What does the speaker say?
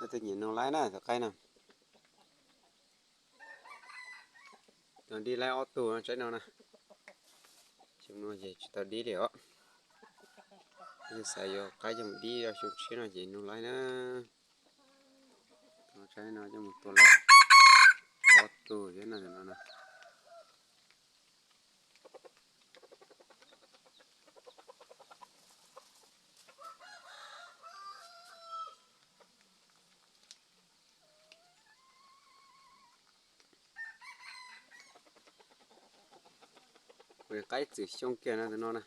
Leej twg nyiam nug laib na tus qaib no. Tau dib laib ob tug no tsaib no na. Xyoo no ces tsis tau dib li os. Yog xav yuav qaib coj mus dib xyoo tshiab no ces nug laib na. Tau tsaib no coj mus tua laib ob tug thiab no no. Kuv qaib txwm xyoo kiag no tus no na.